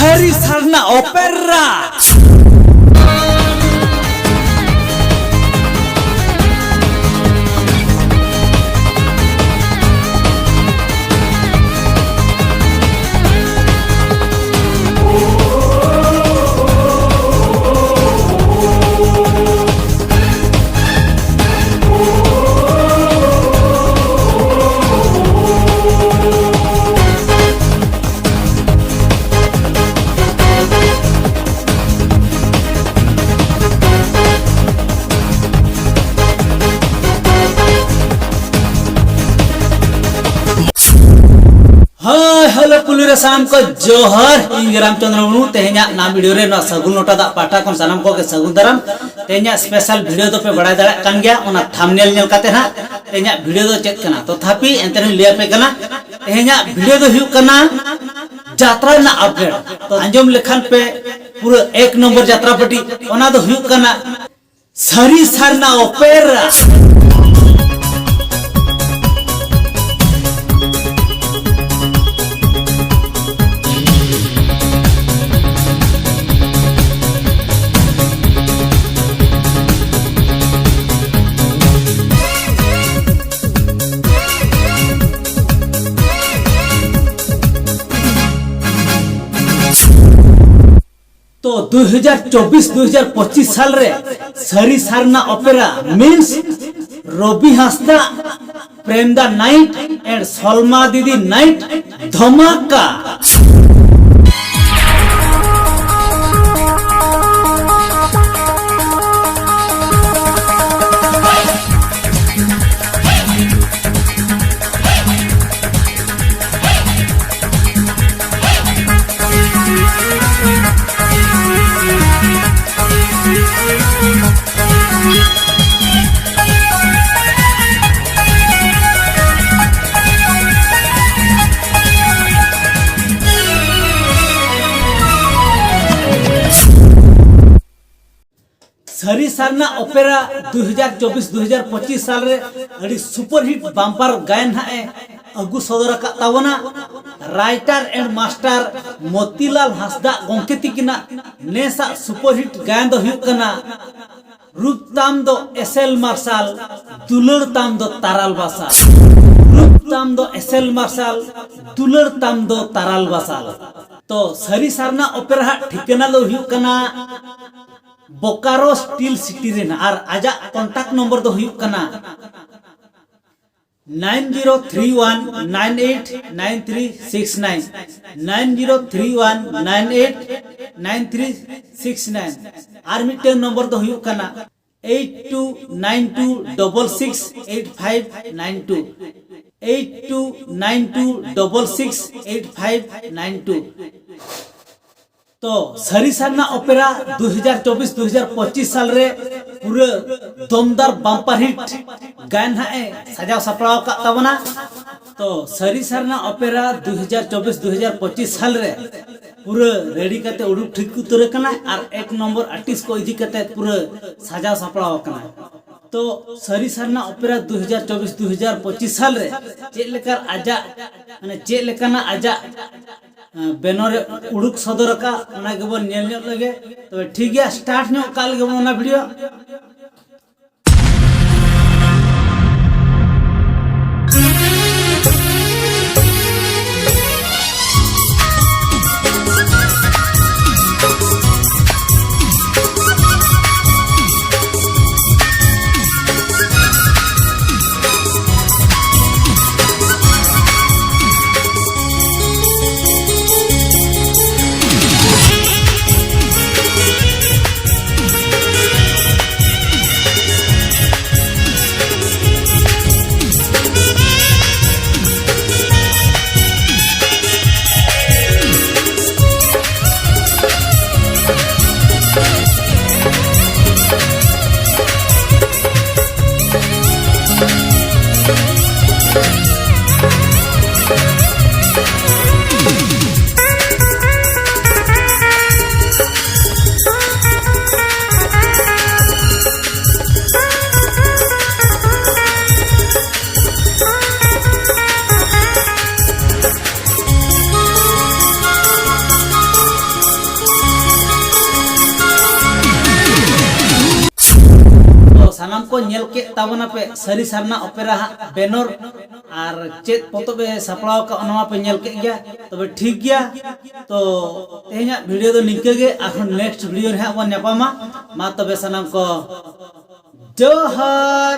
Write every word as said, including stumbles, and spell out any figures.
ᱥᱟᱹᱨᱤ ᱥᱟᱨᱱᱟ ᱚᱯᱮᱨᱟ᱾ ᱦᱳᱭ, ᱦᱮᱞᱳ, ᱠᱩᱞᱤ ᱨᱮ ᱥᱟᱱᱟᱢ ᱠᱚ ᱡᱚᱦᱟᱨ᱾ ᱤᱧ ᱜᱮ ᱨᱟᱢᱪᱚᱸᱫᱽᱨᱚ ᱢᱩᱨᱢᱩ᱾ ᱛᱮᱦᱮᱧᱟᱜ ᱱᱟᱣᱟ ᱵᱷᱤᱰᱤᱭᱳ ᱨᱮ ᱱᱚᱣᱟ ᱥᱟᱹᱜᱩᱱ ᱞᱚᱴᱟ ᱫᱟᱜ ᱯᱟᱦᱴᱟ ᱠᱷᱚᱱ ᱥᱟᱱᱟᱢ ᱠᱚᱜᱮ ᱥᱟᱹᱜᱩᱱ ᱫᱟᱨᱟᱢ᱾ ᱛᱮᱦᱮᱧᱟᱜ ᱥᱯᱮᱥᱟᱞ ᱵᱷᱤᱰᱤᱭᱳ ᱫᱚᱯᱮ ᱵᱟᱲᱟᱭ ᱫᱟᱲᱮᱭᱟᱜ ᱠᱟᱱ ᱜᱮᱭᱟ, ᱚᱱᱟ ᱛᱷᱟᱢᱵᱽᱱᱮᱞ ᱧᱮᱞ ᱠᱟᱛᱮ ᱦᱟᱸᱜ᱾ ᱛᱮᱦᱮᱧᱟᱜ ᱵᱷᱤᱰᱤᱭᱳ ᱫᱚ ᱪᱮᱫ ᱠᱟᱱᱟ? ᱛᱚᱛᱷᱟᱯᱤ ᱮᱱᱛᱮ ᱨᱮᱦᱚᱸᱧ ᱞᱟᱹᱭ ᱟᱯᱮ ᱠᱟᱱᱟ, ᱛᱮᱦᱮᱧᱟᱜ ᱵᱷᱤᱰᱤᱭᱳ ᱫᱚ ᱦᱩᱭᱩᱜ ᱠᱟᱱᱟ ᱡᱟᱛᱨᱟ ᱨᱮᱱᱟᱜ ᱟᱯᱰᱮᱴ᱾ ᱛᱚ, ᱟᱸᱡᱚᱢ ᱞᱮᱠᱷᱟᱱ ᱯᱮ ᱯᱩᱨᱟᱹ ᱮᱠ ᱱᱚᱢᱵᱚᱨ ᱡᱟᱛᱨᱟ ᱯᱟᱹᱴᱤ, ᱚᱱᱟ ᱫᱚ ᱦᱩᱭᱩᱜ ᱠᱟᱱᱟ ᱥᱟᱹᱨᱤ ᱥᱟᱨᱱᱟ ᱚᱯᱮᱨᱟ᱾ ᱛᱚ, ᱫᱩᱭ ᱦᱟᱡᱟᱨ ᱪᱚᱵᱵᱤᱥ ᱫᱩᱭ ᱦᱟᱡᱟᱨ ᱯᱚᱸᱪᱤᱥ ᱥᱟᱞ ᱨᱮ ᱥᱟᱹᱨᱤ ᱥᱟᱨᱱᱟ ᱚᱯᱮᱨᱟ means ᱨᱚᱵᱤ ᱦᱟᱸᱥᱫᱟ, ᱯᱨᱮᱢᱫᱟ ᱱᱟᱭᱤᱴ and ᱥᱚᱞᱢᱟ ᱫᱤᱫᱤ ᱱᱟᱭᱤᱴ ᱫᱷᱚᱢᱟᱠᱟ᱾ ᱥᱟᱹᱨᱤ ᱥᱟᱨᱱᱟ ᱚᱯᱮᱨᱟ ᱫᱩ ᱦᱟᱡᱟᱨ ᱪᱚᱵᱵᱤᱥ ᱫᱩ ᱦᱟᱡᱟᱨ ᱯᱚᱸᱪᱤᱥ ᱥᱟᱞ ᱨᱮ ᱟᱹᱰᱤ ᱥᱩᱯᱟᱨ ᱦᱤᱴ ᱵᱟᱢᱯᱟᱨ ᱜᱟᱭᱟᱱ ᱦᱟᱸᱜ ᱮ ᱟᱹᱜᱩ ᱥᱚᱫᱚᱨ ᱟᱠᱟᱫ ᱛᱟᱵᱚᱱᱟ᱾ Writer and master ᱢᱚᱛᱤᱞᱟᱞ ᱦᱟᱸᱥᱫᱟ ᱜᱚᱢᱠᱮ ᱛᱤᱠᱤᱱᱟᱜ ᱱᱮᱥᱟᱜ superhit ᱜᱟᱭᱟᱱ ᱫᱚ ᱦᱩᱭᱩᱜ ᱠᱟᱱᱟ, ᱨᱩᱯ ᱛᱟᱢ ᱫᱚ ᱮᱥᱮᱞ ᱢᱟᱨᱥᱟᱞ, ᱫᱩᱞᱟᱹᱲ ᱛᱟᱢ ᱫᱚ ᱛᱟᱨᱟᱞ ᱵᱟᱥᱟᱞ᱾ ᱨᱩᱯ ᱛᱟᱢ ᱫᱚ ᱮᱥᱮᱞ ᱢᱟᱨᱥᱟᱞ, ᱫᱩᱞᱟᱹᱲ ᱛᱟᱢ ᱫᱚ ᱛᱟᱨᱟᱞ ᱵᱟᱥᱟᱞ᱾ ᱛᱚ ᱥᱟᱹᱨᱤ ᱥᱟᱨᱱᱟ ᱚᱯᱮᱨᱟ ᱦᱟᱜ ᱴᱷᱤᱠᱟᱹᱱᱟ ᱫᱚ ᱦᱩᱭᱩᱜ ᱠᱟᱱᱟ ᱵᱳᱠᱟᱨᱳ ᱥᱴᱤᱞ ᱥᱤᱴᱤ ᱨᱮᱱᱟᱜ, ᱟᱨ ᱟᱡᱟᱜ contact number ᱫᱚ ᱦᱩᱭᱩᱜ ᱠᱟᱱᱟ nine zero three one nine eight nine three six nine, nine zero three one nine eight nine three six nine᱾ ᱟᱨ ᱢᱤᱫᱴᱮᱱ ᱱᱚᱢᱵᱚᱨ ᱫᱚ ᱦᱩᱭᱩᱜ ᱠᱟᱱᱟ eight two nine two double six eight five nine two, eight two nine two double six eight five nine two᱾ ᱛᱚ ᱥᱟᱹᱨᱤ ᱥᱟᱨᱱᱟ ᱚᱯᱮᱨᱟ ᱫᱩ ᱦᱟᱡᱟᱨ ᱪᱚᱵᱵᱤᱥ ᱫᱩ ᱦᱟᱡᱟᱨ ᱯᱚᱸᱪᱤᱥ ᱥᱟᱞ ᱨᱮ ᱯᱩᱨᱟᱹ ᱫᱚᱢᱫᱟᱨ bumper hit ᱜᱟᱭᱟᱱ ᱦᱟᱸᱜ ᱮ ᱥᱟᱡᱟᱣ ᱥᱟᱯᱲᱟᱣ ᱟᱠᱟᱫ ᱛᱟᱵᱚᱱᱟ᱾ ᱛᱚ ᱥᱟᱹᱨᱤ ᱥᱟᱨᱱᱟ ᱚᱯᱮᱨᱟ ᱫᱩ ᱦᱟᱡᱟᱨ ᱪᱚᱵᱵᱤᱥ ᱫᱩ ᱦᱟᱡᱟᱨ ᱯᱚᱸᱪᱤᱥ ᱥᱟᱞ ᱨᱮ ᱯᱩᱨᱟᱹ ᱨᱮᱰᱤ ᱠᱟᱛᱮ ᱩᱰᱩᱠ ᱴᱷᱤᱠ ᱩᱛᱟᱹᱨ ᱟᱠᱟᱱᱟ ᱟᱨ ᱮᱠ ᱱᱚᱢᱵᱚᱨ ᱟᱨᱴᱤᱥᱴ ᱠᱚ ᱤᱫᱤ ᱠᱟᱛᱮ ᱯᱩᱨᱟᱹ ᱥᱟᱡᱟᱣ ᱥᱟᱯᱲᱟᱣ ᱟᱠᱟᱱᱟ᱾ ᱛᱚ ᱥᱟᱹᱨᱤ ᱥᱟᱨᱱᱟ ᱚᱯᱮᱨᱟ ᱫᱩ ᱦᱟᱡᱟᱨ ᱪᱚᱵᱵᱤᱥ ᱫᱩ ᱦᱟᱡᱟᱨ ᱯᱚᱸᱪᱤᱥ ᱥᱟᱞ ᱨᱮ ᱪᱮᱫ ᱞᱮᱠᱟ ᱟᱡᱟᱜ, ᱢᱟᱱᱮ ᱪᱮᱫ ᱞᱮᱠᱟᱱᱟᱜ ᱟᱡᱟᱜ ᱵᱮᱱᱚᱨ ᱮ ᱩᱰᱩᱠ ᱥᱚᱫᱚᱨ ᱟᱠᱟᱫ, ᱚᱱᱟ ᱜᱮᱵᱚᱱ ᱧᱮᱞ ᱧᱚᱜ ᱞᱮᱜᱮ᱾ ᱛᱚᱵᱮ ᱴᱷᱤᱠ ᱜᱮᱭᱟ, start ᱧᱚᱜ ᱠᱟᱜ ᱞᱮᱜᱮ ᱵᱚᱱ ᱚᱱᱟ ᱵᱷᱤᱰᱤᱭᱳ᱾ ᱥᱟᱱᱟᱢ ᱠᱚ ᱧᱮᱞ ᱠᱮᱫ ᱛᱟᱵᱚᱱᱟᱯᱮ ᱥᱟᱹᱨᱤ ᱥᱟᱨᱱᱟ ᱚᱯᱮᱨᱟ ᱦᱟᱜ ᱵᱮᱱᱚᱨ ᱟᱨ ᱪᱮᱫ ᱯᱚᱛᱚᱵ ᱮ ᱥᱟᱯᱲᱟᱣ ᱟᱠᱟᱫ, ᱚᱱᱟ ᱢᱟᱯᱮ ᱧᱮᱞ ᱠᱮᱫ ᱜᱮᱭᱟ᱾ ᱛᱚᱵᱮ ᱴᱷᱤᱠ ᱜᱮᱭᱟ, ᱛᱚ ᱛᱮᱦᱮᱧᱟᱜ ᱵᱷᱤᱰᱤᱭᱳ ᱫᱚ ᱱᱤᱝᱠᱟᱹ ᱜᱮ, ᱟᱨᱦᱚᱸ ᱱᱮᱠᱥᱴ ᱵᱷᱤᱰᱤᱭᱳ ᱨᱮ ᱦᱟᱸᱜ ᱵᱚᱱ ᱧᱟᱯᱟᱢᱟ᱾ ᱢᱟ ᱛᱚᱵᱮ ᱥᱟᱱᱟᱢ ᱠᱚ ᱡᱚᱦᱟᱨ᱾